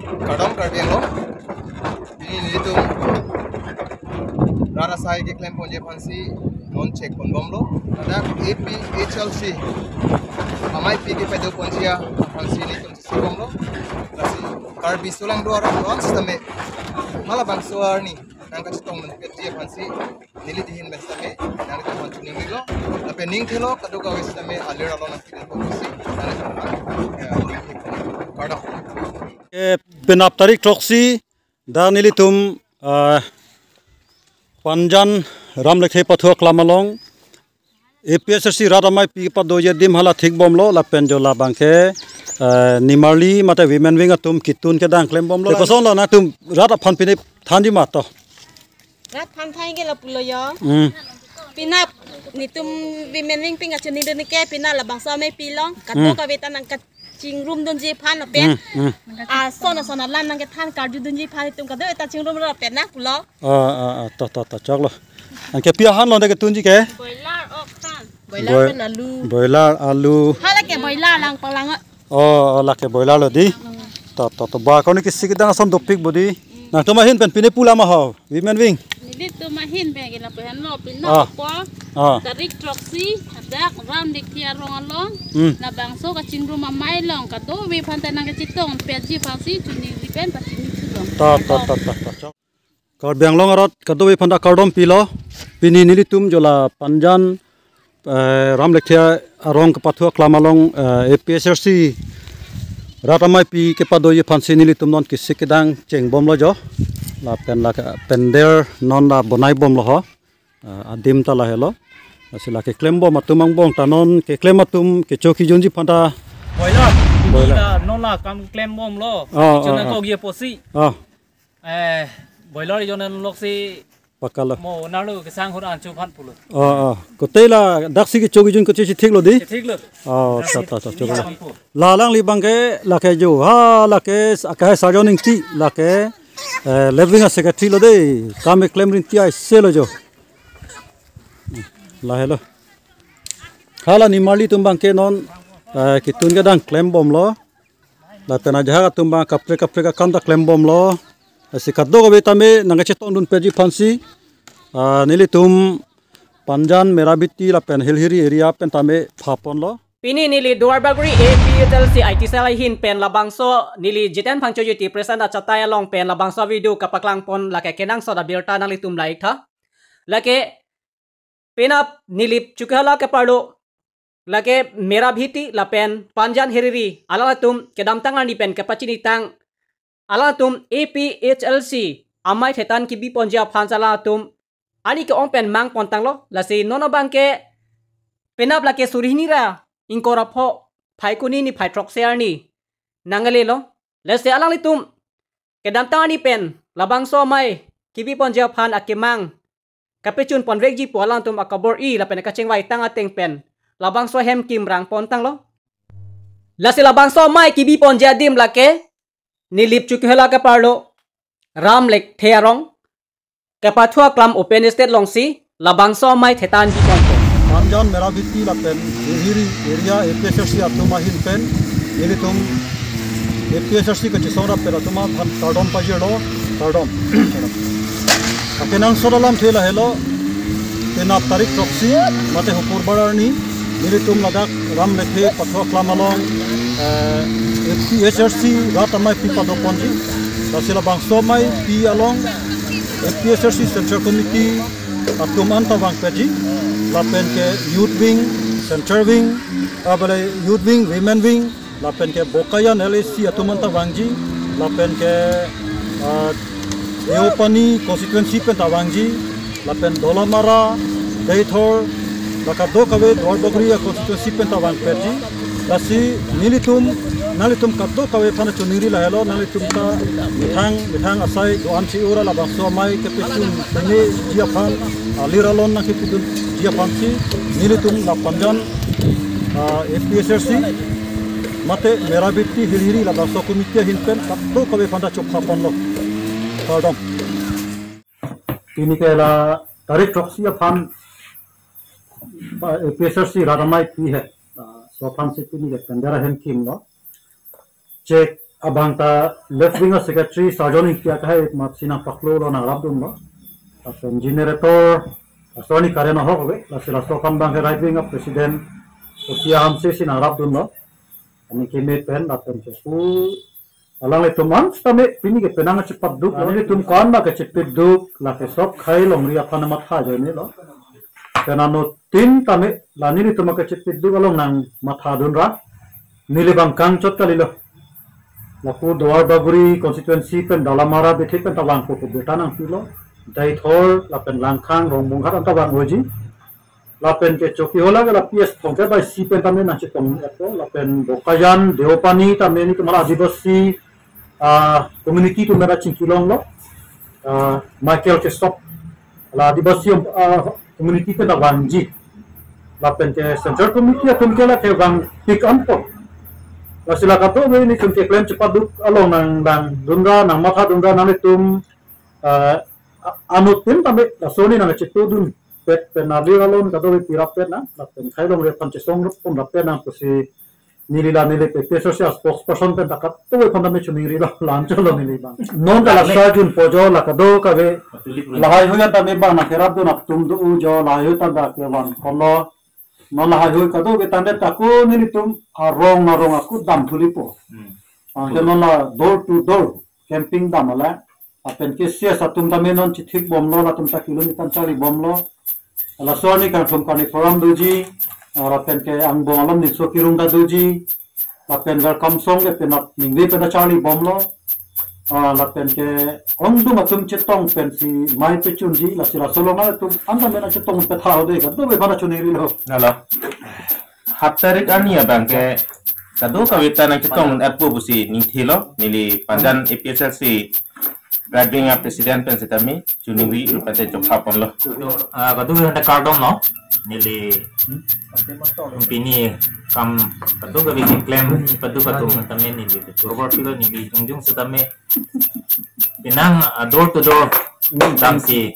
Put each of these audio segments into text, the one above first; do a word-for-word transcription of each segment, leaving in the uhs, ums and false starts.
Kardom Karbi Anglong. Pini nelitum rat asai keklem ponji aphansi non chek ponbomlo. Ladak A P H L C amei api kepado ponji aphansi nelitum chesik bomlo. Lasi Karbi aso along do arat do-an sitame halabangso arni nangkachetongdun petji aphansi neli dihin pen sitame nanglitum aphan choningrilo. Lapen ning thelo kadokave sitame alir along nangpidun ponsi nanglitum aphan, eh, kardom. Eh, penap tarik throksi, dak nelitum, ah, Panjan Ram Lekthe pathu aklam along A P H L C rat amei api kepadoji adim hala thik bomlo, lapen jo labangke, eh, nimarli mate women wing atum ketun kedang klem bomlo. Te kosonlo nangtum rat aphan pine thanji ma to? Rat aphan than ke lapulo jo. Hmm. Penap nelitum women wing pen kachinidun ke penap labangso amei api along. Kato Hmm. kave ta nangkachingrumdunji aphan lapen. Hmm, hmm. Ason ason alam nangkethan karjudunji aphan nelitum kado ta chingrumlo lapen nangpulo. Ah, ah, ah, to, to, to, choklo. Anke pi ahan lo de ketunji ke? Boiler ok than. Boiler Boi-, pen alu. Boiler, alu. Hala ke boiler lang palang. Oh, oh, lake boiler lo di. To, to, to, ba koni kesik kedang ason dopik bo di. Nangtum ahin pen pine pu la ma ho, women wing? Nelitum ahin pen ke lapu henlo, pina Ah. po. Ah. Tarik throksi, dak Ram Lekthe arong along. Hmm. Labangso kachingrum amei along, kadokave aphan ta nangkachetong petji aphansi choningri pen pachini thulo. To, to, to, to, to, to. Karbi Anglong arat kadokave aphan ta kardom pilo. Pini nelitum jo la Panjan, eh, Ram Lekthe arong kepathu aklam along, eh, A P H L C rat amei api kepadoji aphansi nelitum non kesik kedang chengbomlo jo. Lapen la ke pandal non la bonai bomlo ho. Eh, adim ta lahelo. Lasi la keklem bom atum angbong ta non keklem atum kecho kejunji aphan ta. Boiler. Boiler. Pini la non la kam klem bomlo. Ah, Chuna ah, ah. kok ye posi. Ah. Eh, boiler jonan loksi Pakalo. Mo narlo kesang hur anchu phan pulo. Ah, ah. Kote la daksi kecho kejun koche si thiklo di? Thiklo. Ah, ta, ta, ta, ta, ta. La alangli abangke lake jo. Ha, lake s-, akai Sarjon Ingti lake, eh, left wing a-secretary lo de. Kam keklem rinti ai se lo jo. Lahelo. Hala nimarli atum abangke non, eh, ketun kedang klem bomlo. Lapen ajahak atum abang kaprek kaprek akam ta klem bomlo. Lasi kadokave tame nangkachetongdun petji aphansi, ah, nelitum Panjan, Merabeti lapen Hilhiri area pen tame pha ponlo. Pini neli Duarbagori A P H L C I T cell ahin pen labangso neli Jiten Phangchojiti President achatai along pen labangso video kapaklang pon lake kenangsot abirta nanglitum la-ik tha. Lake penap Nilip Chokihola keparlo, lake Merabeti lapen Panjan Hilhiri alangtum kedamtang arni pen kepachinitang alangtum A P H L C amei thetan kebi ponji aphan alangtum ani ke-ong pen mang pontanglo, lasi non abangke penap lake suri hini ra ingkoi ra pho Phaikuni niphai throksi arni nanglelo. Lasi alanglitum kedamtang arni pen labangso amei kebi ponji aphan akemang kapachun ponvekji pu alangtum akabor-i lapen kachingvai tang ateng pen labangso hem kim rang pontanglo. Lasi labangso amei kebi ponji adim lake Nilip Chokihola keparlo Ram Lekthe arong kepathu aklam open estate alongsi labangso amei thetan bi ponpo. Panjan, Merabeti lapen Hilhiri area A P H L C atum ahin pen nelitum A P H L C kachesong rap pen atum aphan kardom pajirlo, kardom. Akenangsot alamthe lahelo, penap tarik throksi mate Hukurbar arni nelitum ladak Ram Lekthe pathu aklam along, eh, A P H L C rat amei api pado ponji. Lasi labangso amei api along A P H L C Central Committee atum anta vangpetji, lapen ke Youth Wing, Central Wing, abale Youth Wing, Women Wing, lapen ke Bokajan L A C atum anta vangji, lapen ke, ah, Deopani constituency pen ta vangji, lapen Dolamara, Deithor, la kadokave Duarbagori a-constituency pen ta vangpetji. Lasi nelitum, nanglitum kadokave aphan choningri lahelo, nanglitum ta methang, methang asai do-an si ura labangso amei kepachun pengji aphan, alir along nangkepidunji aphansi nelitum la Panjan, ah, A P H L C mate Merabeti Hilhiri labangso committee ahin pen kadokave aphan ta chopha ponlo. Kardom. Pini ke la tarik throksi aphan, ah, A P H L C rat amei api he, ah, laso aphansi pini ke tender ahem kimlo. Chek Abang ta left wing a-secretary Sarjon Ingti akehai amatsi nangpaklolo, nangrapdunlo. Lapen generator, laso arni current ahok ave, lasi laso aphan abang ke right wing a-president Osia Hamse si nangrapdunlo. Ani keme pen lapen ke pu alanglitum an sitame pini ke penang chepatduk, alanglitum ko-an ma kachepatduk, lake sok khei longri aphan matha ajoinelo. Pen anuttin tame la nelitum kachepatduk along nangmathadunra, neli abang kangchot kalilo. Lapu Duar Bagori constituency pen Dalamara bethe pen ta vangpo pu birta nangpilo. Deithor lapen Langkhang, Rongbonghat anta vang hoji. Lapen ke Chokihola ke la P S Thongkep bai si pen tame nangchetong-etpo. Lapen Bokajan, Deopani tame nelitum la Adivasi, ah, community atum mera chingkilonglo. Ah, Michael Kesok, la Adivasi, ah, community pen ta vangji. Lapen ke Central Committee atum ke la kevangpik anpo. Lasi la kadokave nelitum keklem chepatduk along nangdangdunra, nangmathadunra, nanglitum, ah, a-, anuttin tame laso arni nangchepatdunpet pen alir alon kadokave pirap pet nang, lapen khei longri aphan chesongrup ponrap pet nang pusi neli la neli P P S C a spokesperson pen ta kadokave aphan tame choningrilo, la-anchotlo neli abang. Non ta la Sarjon pu jo, la kadokave lahaihui an tame abang nangkerapdun atum do jo, lahaihui ta abang kevang kono. Non lahaihui kadokave tangdet ako nelitum arong arong ako damthulipo. Hmm. Anke non la door to door camping dam ala. Lapen ke C S atum tame non chithikbomlo, latum ta kiloni kan charlibomlo. Laso arni kangthum karni program doji, ah, lapen ke angbong alom ninso kirung ta doji. Lapen welcome song ke penap ningve pen ta charlibomlo. Ah, lapen ke ongdung atum chetong pensi mei pechunji, lasi laso along atum an tame nangchetong petha hode, kadokave aphan choningrilo. Halo. Hat tarik arni abang ke kadokave ta nangchetong-etpo pusi ningthilo, neli Panjan A P H L C right wing a-president pen sitame choningri rup ante chophaponlo. Ah, kadokave aphan ta kardomlo, neli pini kam kadokave keklem paduk atum tame neli purbortilo, neli jongjong sitame penang, ah, door to door damsi,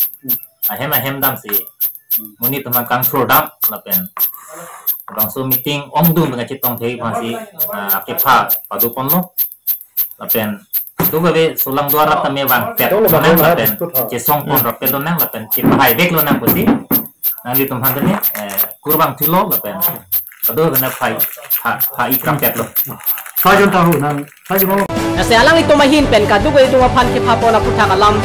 ahem ahem damsi, monit atum kangthurdam lapen bangso meeting ongdung pen kachetongthe aphansi, ah, kepha padoponlo. Lapen kadokave Solangdo arat tame vangpet lonang lapen chesongponrap pet lonang lapen chepahai vek lonang pusi nanglitum aphan tame, eh, kurvangthulo lapen kadokave aphan phai, pha, phai-ikrampetlo. Sarjon ta hu nang, Sarjon. Lasi alanglitum ahin pen kadokave atum aphan kephapon aphuthak alam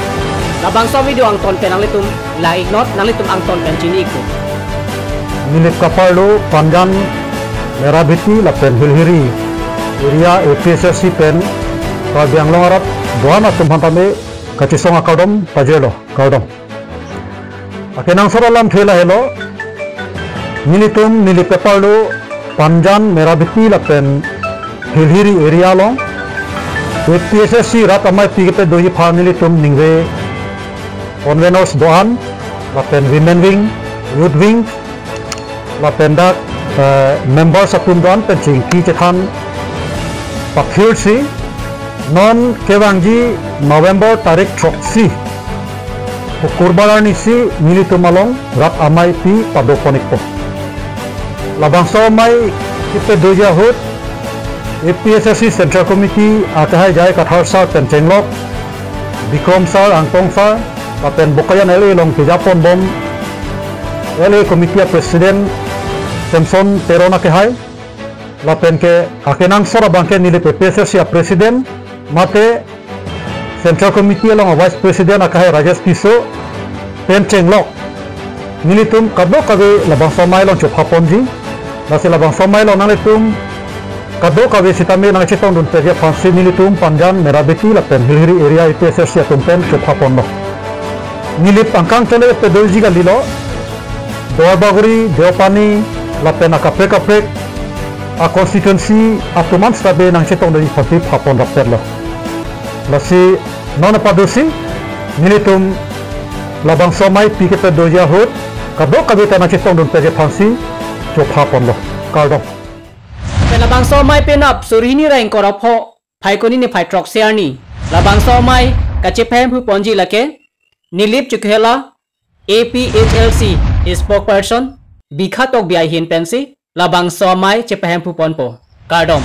labangso video angton pen nanglitum la-iknot, nanglitum angton pen chini-ikpo. Nilip kaparlo Panjan, Merabeti lapen Hilhiri area A P H L C pen Karbi Anglong arat do-an atum aphan tame kachesong akardom pajirlo, kardom. Akenangsot alamthe lahelo, nelitum nilip kaparlo Panjan, Merabeti lapen Hilhiri area along A P H L C rat amei pi kepadoji aphan nelitum ningve conveners do-an, lapen women wing, youth wing, lapen dak, eh, members atum do-an pen chingki chethan paphirsi, non kevangji November tarik throksi, Sukurbar arnisi nelitum along rat amei pi padopon-ikpo. Labangso amei kepadoji ahut A P H L C Central Committee akehai J I Kathar sir pen chenglok, Bikrom sir, Angtong sir, lapen Bokajan L A along kejaponbom L A Committee a-President Samson Teron akehai, lapen ke akenangsot abang ke nilip A P H L C a-President mate Central Committee along a-Vice President akehai Rajesh Tisso pen chenglok, nelitum kadokave labangso amei along chophaponji. Lasi labangso amei along nanglitum kadokave sitame nangchetongdunpetji aphansi nelitum Panjan, Merabeti lapen Hilhiri area A P H L C atum pen chophaponlo. Nilip angkang chole padoji kalilo, Duar Bagori, Deopani lapen akaprek kaprek a-constituency atum an sitame nangchetongdunji aphansi phaponrap petlo. Lasi non apadosi nelitum labangso amei pi kepadoji ahut kadokave ta nangchetongdunpetji aphansi chophaponlo. Kardom. Pen labangso amei penap suri hini ra ingkoi ra pho, Phaikuni niphai throksi arni labangso amei kachepahemphuponji lake nilip Chokihola A P H L C spokesperson Bikha Tokbi ahin pensi labangso amei chepahemphuponpo. Kardom.